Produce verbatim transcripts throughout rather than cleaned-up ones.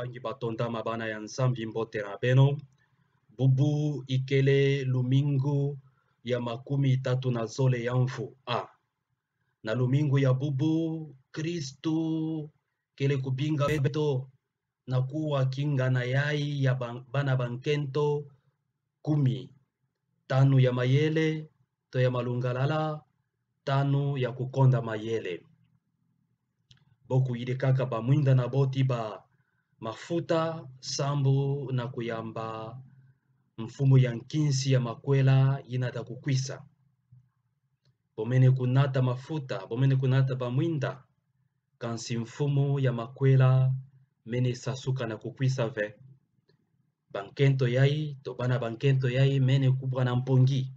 Ngi batonda ma bana ya Nzambi mbote na beno. Bubu ikele lumingu ya makumi tatu na zole ya mvu A. Na lumingu ya bubu, Kristu kele kubinga beto na kuwa kingana yai ya ban-, bana bankento kumi. Tanu ya mayele, to ya malungalala, tanu ya kukonda mayele. Bo kuyidikaka bamwinda na bo ti bamafuta, sambu na kuyamba mfumu ya nkinsi ya makwela yina ta kukwisa. Bo mene kunata mafuta, bo mene kunata bamwinda, kansi mfumu ya makwela mene sasuka na kukwisa ve. Bankento yai, to bana bankento yai, mene kubwa na mpongi,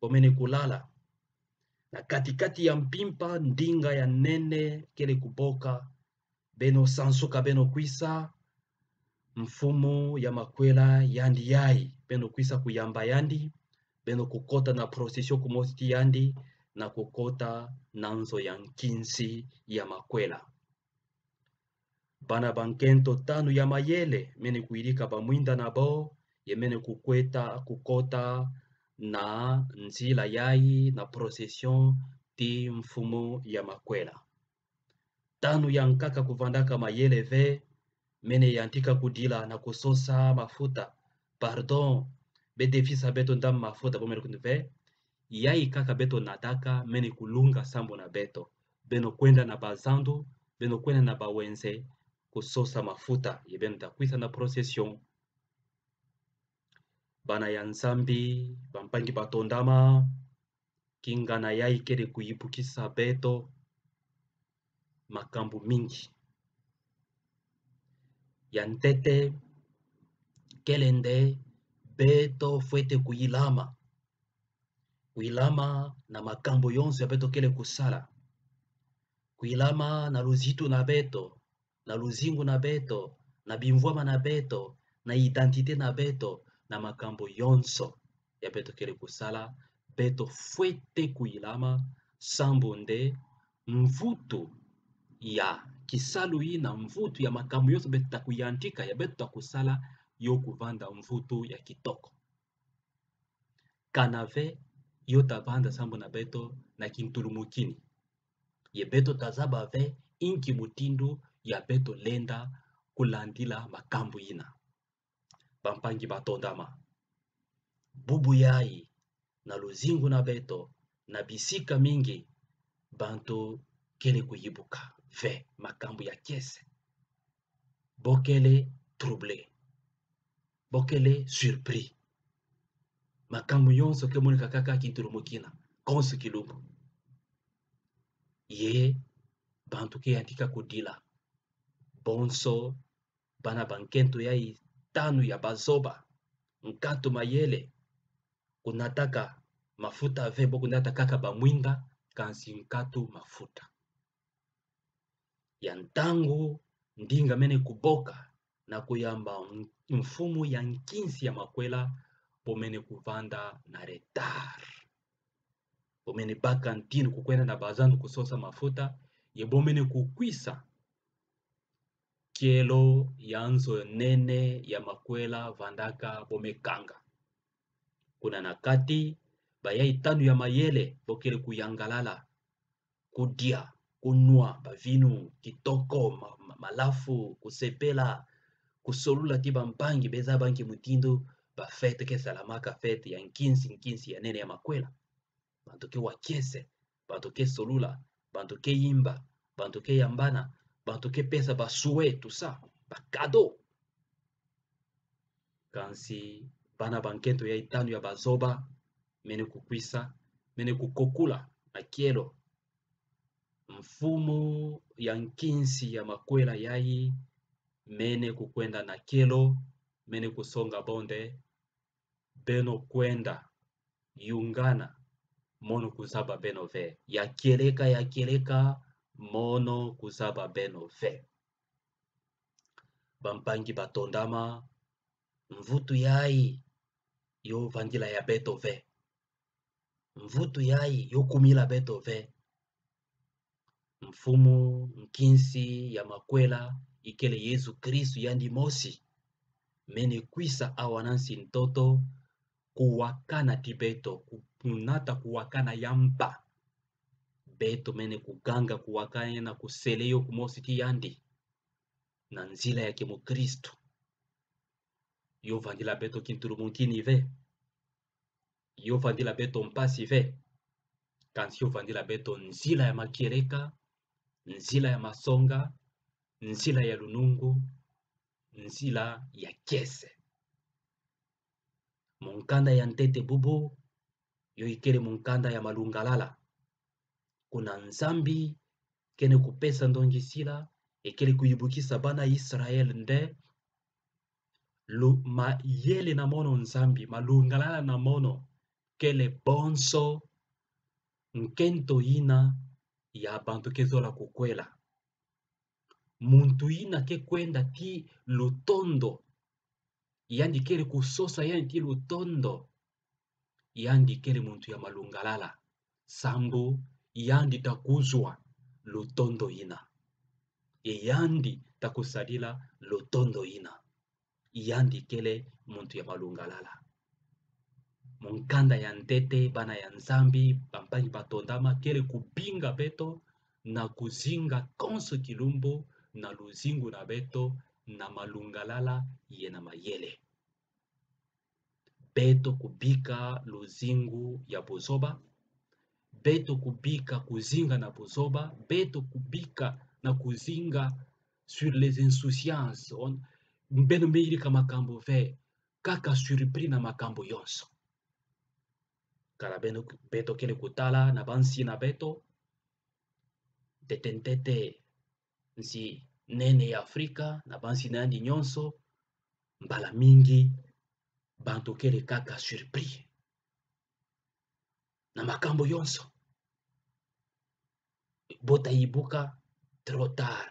bo mene kulala. Na kati-kati ya mpimpa, ndinga ya nene kele kuboka, beno sansuka, beno kwisa, mfumu ya makwela yandi yai, beno kwisa kuyamba yandi, beno kukota na procession kumosi ti yandi, na kukota na nzo ya nkinsi ya makwela. Bana bankento tanu ya mayele, mene kuyidika bamwinda na bo, ye mene kukweta, kukota na nzila yai na procession ti mfumu ya makwela. Tanu ya nkaka kuvandaka mayele ve, mene yantika kudila na kusosa mafuta. Pardon, be defisa beto ndam mafuta, bo mene kuni ve. Yai kaka beto nataka, mene kulunga sambu na beto. Beno kwenda na bazandu, beno kwenda na bawenze, kusosa mafuta, ye beno ta kwisa na procession. Bana ya Nzambi, bampangi batondama, kingana yai kele kuyibukisa beto makambu mingi. Ya ntete, kele nde beto fwete kuyilama. Kuyilama na makambu yonso ya beto kele kusala. Kuyilama na luzitu na beto, na luzingu na beto, na bimvwama na beto, na identité na beto, na makambu yonso ya beto kele kusala, beto fwete kuyilama, sambu nde mvutu ya kisalu yina, mvutu ya makambu yonso beto ta kuyantika, ya beto ta kusala, yo kuvanda mvutu ya kitoko. Kana ve yo ta vanda sambu na beto na kintulumukini. Ye beto ta zaba ve inki mutindu ya beto lenda kulandila makambu yina. Bampangi batondama, bubu yai na luzingu na beto, na bisika mingi, bantu kele kuyibuka ve makambu ya kiese. Bo kele troublé. Bo kele surpris. Makambu yonso ke monika kaka kintulumukina, konso kilumbu. Ye bantu ke yantika kudila. Bonso bana bankento yai tanu ya bazoba. Nkatu mayele, kunataka mafuta ve, bo kunata kaka bamwinda, kansi nkatu mafuta. Ya ntangu ndinga mene kuboka na kuyamba m-, mfumu ya nkinsi ya makwela, bo mene kuvanda na retard. Bo mene baka ntinu kukwenda na bazandu kusosa mafuta, ye bo mene kukwisa kielo ya nzo nene ya makwela vandaka bo me kanga. Kuna na kati, bayai tanu ya mayele bo kele kuyangalala, kudia, kunwa bavinu kitoko, ma-, ma-, malafu, kusepela, kusolula ti bampangi, be zaba nki mutindu ba fête ke salamaka, fête ya nkinsi, nkinsi ya nene ya makwela. Bantu ke wa kiese, bantu ke solula, bantu ke yimba, bantu ke yambana, bantu ke pesa ba souhait, tout ça, ba cadeau. Kansi bana bankento yai tanu ya bazoba mene kukwisa, mene kukokula na kielo. Mfumu ya nkinsi ya makwela yai mene kukwenda na kielo, mene kusonga bo nde: Beno kwenda, yungana, mono kuzaba beno ve. Ya kieleka, ya kieleka, mono kuzaba beno ve. Bampangi batondama, mvutu yai yo vandila ya beto ve. Mvutu yai yo kumila beto ve. Mfumu nkinsi ya makwela ikele Yesu Kristo yandi mosi, mene kwisa awa na nsi ntoto, kuwakana ti beto, ku-, kunata kuwakana ya mpa. Beto mene kuganga kuwakana na kusele yo kumosi ti yandi na nzila ya kimukristo. Yo vandila beto kintulumukini ve. Yo vandila beto mpasi ve. Kansi yo vandila beto nzila ya makieleka, nzila ya masonga, nzila ya lunungu, nzila ya kiese. Mukanda ya ntete bubu, yo ikele mukanda ya malungalala. Kuna Nzambi kene kupesa ndongisila, ekele kuyibukisa bana Israel nde, lu-, mayele na mono Nzambi, malungalala na mono, kele bonso nkento ina ya bantu ke zola kukwela. Muntu ina ke kwenda ti lutondo, yandi kele kusosa yandi ti lutondo, yandi kele muntu ya malungalala, sambu yandi ta kuzwa lutondo ina. E yandi ta kusadila lutondo ina. Yandi kele muntu ya malungalala. Mukanda ya ntete, bana ya Nzambi, bampangi batondama, kele kubinga beto na kuzinga konso kilumbu na luzingu na beto na malungalala ye na mayele. Beto kubika luzingu ya buzoba. Beto kubika kuzinga na buzoba. Beto kubika na kuzinga sur les insouciances. On, beno me yirika makambu ve, kaka surpris na makambu yonso. Kala beno, beto kele kutala na bansi na beto, ntete ntete, nsi nene ya Afrika, na bansi na yandi nyonso, mbala mingi, bantu kele kaka surpris na makambu yonso. Bo ta yibuka trop tard.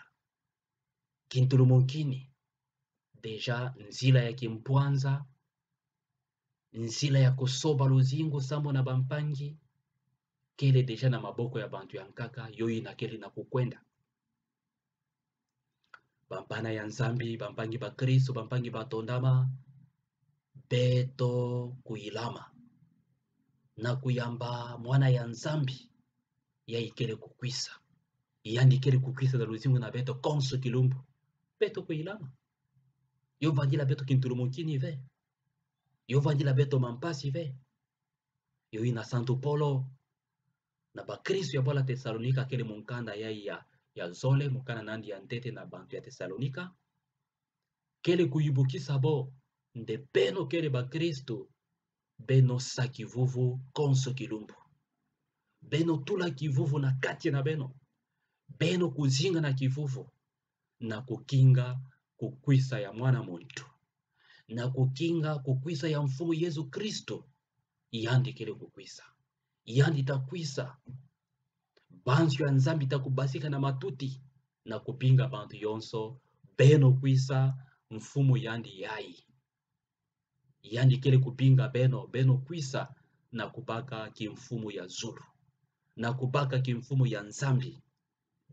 Kintulumukini. Déjà nzila ya kimpwanza, nzila ya kusoba luzingu sambu na bampangi, kele déjà na maboko ya bantu ya nkaka, yo ina kele na kukwenda. Bambana ya Nzambi, bampangi bakristo, bampangi batondama, beto kuyilama na kuyamba mwana ya Nzambi, ya ikele kukwisa. Yandi kele kukwisa na luzingu na beto konso kilumbu. Beto kuyilama. Yo vandila beto kintulumukini ve. Yo vandila beto mampasi ve. Yo ina Santu Polo na bakristo ya bwala Tesalonika, kele mukanda ya, ya, ya zole, mukanda na yandi ya ntete na bantu ya Tesalonika. Kele kuyibukisa bo nde beno kele bakristo, beno sa kivuvu konso kilumbu. Beno tula kivuvu na kati na beno. Beno kuzinga na kivuvu na kukinga kukwisa ya mwana muntu, na kukinga kukwisa ya Mfumu Yesu Kristo. Yandi kele kukwisa. Yandi ta kwisa. Banzo ya Nzambi ta kubasika na matuti na kubinga bantu yonso: beno kwisa, Mfumu yandi yai. Yandi kele kubinga beno, beno kwisa na kubaka kimfumu ya zulu, na kubaka kimfumu ya Nzambi.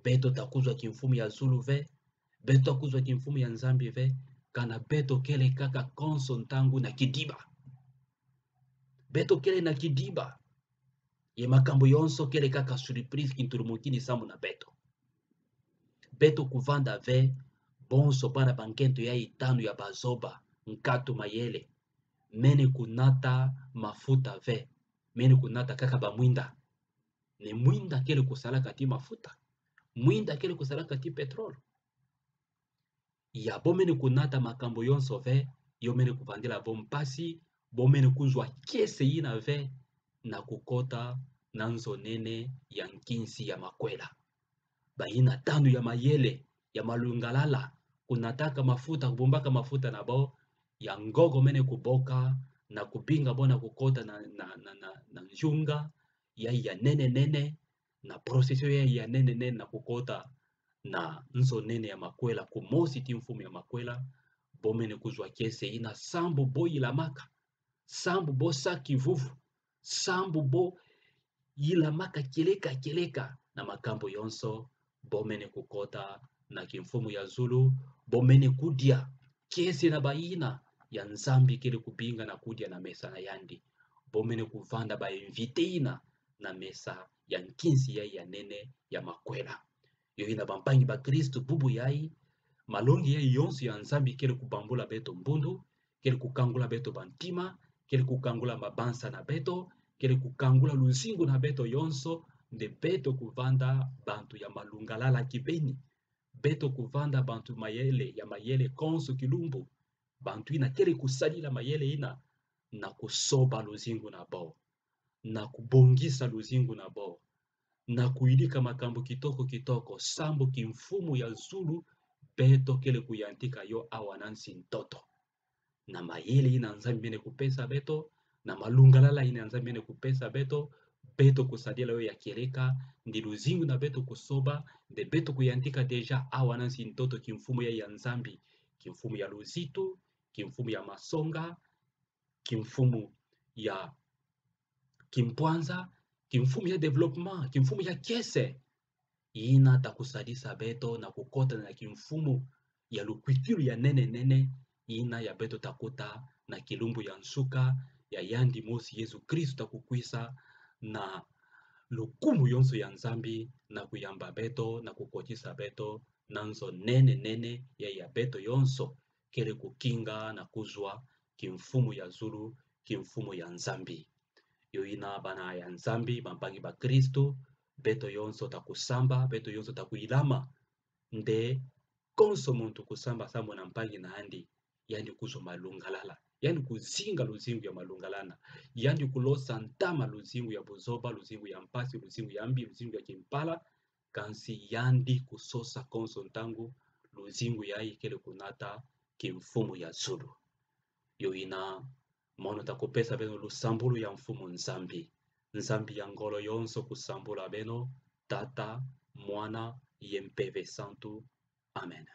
Beto ta kuzwa kimfumu ya zulu ve, beto ta kuzwa kimfumu ya Nzambi ve, kana beto kele kaka konso ntangu na kidiba. Beto kele na kidiba. Ye makambu yonso kele kaka surprise, kintulumukini sambu na beto. Beto kuvanda ve bonso bana ba nkento yai tanu ya bazoba, nkatu, mayele, mene kunata mafuta ve, mene kunata kaka bamwinda. Ne mwinda kele kusalaka ti mafuta. Mwinda kele kusalaka ti pétrole. Ya bo mene kunata makambu yonso ve, yo mene kuvandila bo mpasi, bo mene kuzwa kiese yina ve, na kukota na nzo nene ya nkinsi ya makwela. Bayina tanu ya mayele, ya malungalala, kunataka mafuta, kubumbaka mafuta na bo, ya ngogo mene kuboka, na kubinga bo na kukota na, na, na, na, na nzunga ya, ya nene nene, na procession ya, ya nene nene, na kukota na nzo nene ya makwela, kumosi ti mfumu ya makwela. Bo mene kuzwa kiese yina sambu bo yilamaka, sambu bo sa kivuvu, sambu bo yilamaka kieleka kieleka na makambu yonso, bo mene kukota na kimfumu ya zulu, bomene kudia kiese na bayina ya Nzambi kele kubinga na kudia na mesa na yandi. Bomene kuvanda ba invité yina na mesa ya nkinsi yayi ya nene ya makwela. Yo yina bampangi bakristu, bubu yayi, malongi yayi yonso ya Nzambi kele kubambula beto mbundu, kele kukangula beto bantima, kele kukangula mabanza na beto, kele kukangula luzingu na beto yonso, nde beto kuvanda bantu ya malungalala kibeni. Beto kuvanda bantu mayele, ya mayele konso kilumbu. Bantu yina kele kusadila mayele yina na kusoba luzingu na bau, na kubongisa luzingu na bau, na kuyidika makambu kitoko kitoko, sambu kimfumu ya zulu beto kele kuyantika yo awa na nsi-ntoto. Na mayele yina Nzambi mene kupesa beto, na malungalala yina Nzambi mene kupesa beto, beto kusadila yo ya kieleka, nde luzingu na beto kusoba, nde beto kuyantika déjà awa na nsi-ntoto kimfumu ya, ya Nzambi, kimfumu ya luzitu, kimfumu ya masonga, kimfumu ya kimpwanza, kimfumu ya développement, kimfumu ya kiese. Yina ta kusadisa beto na kukota na kimfumu ya lukwikilu ya nene nene, yina ya beto ta kuta na kilumbu ya nsuka, ya yandi mosi Yezu Kristu ta kukwisa na lukumu yonso ya Nzambi, na kuyamba beto, na kukotisa beto na nzo nene nene ya, ya beto yonso kele kukinga na kuzwa kimfumu ya zulu, kimfumu ya Nzambi. Yo yina bana ya Nzambi, bampangi bakristu, beto yonso ta kusamba, beto yonso ta kuyilama, nde konso muntu kusamba sambu na mpangi na yandi, yandi kuzwa malungalala, yandi kuzinga luzingu ya malungalala, yandi kulosa ntama luzingu ya buzoba, luzingu ya mpasi, luzingu ya mbi, luzingu ya kimpala, kansi yandi kusosa konso ntangu luzingu yayi kele kunata kimfumu ya zulu. Yo yina mono ta kupesa beno lusambulu ya Mfumu Nzambi. Nzambi ya ngolo yonso kusambula beno, Tata, Mwana, ye Mpeve Santu. Amen.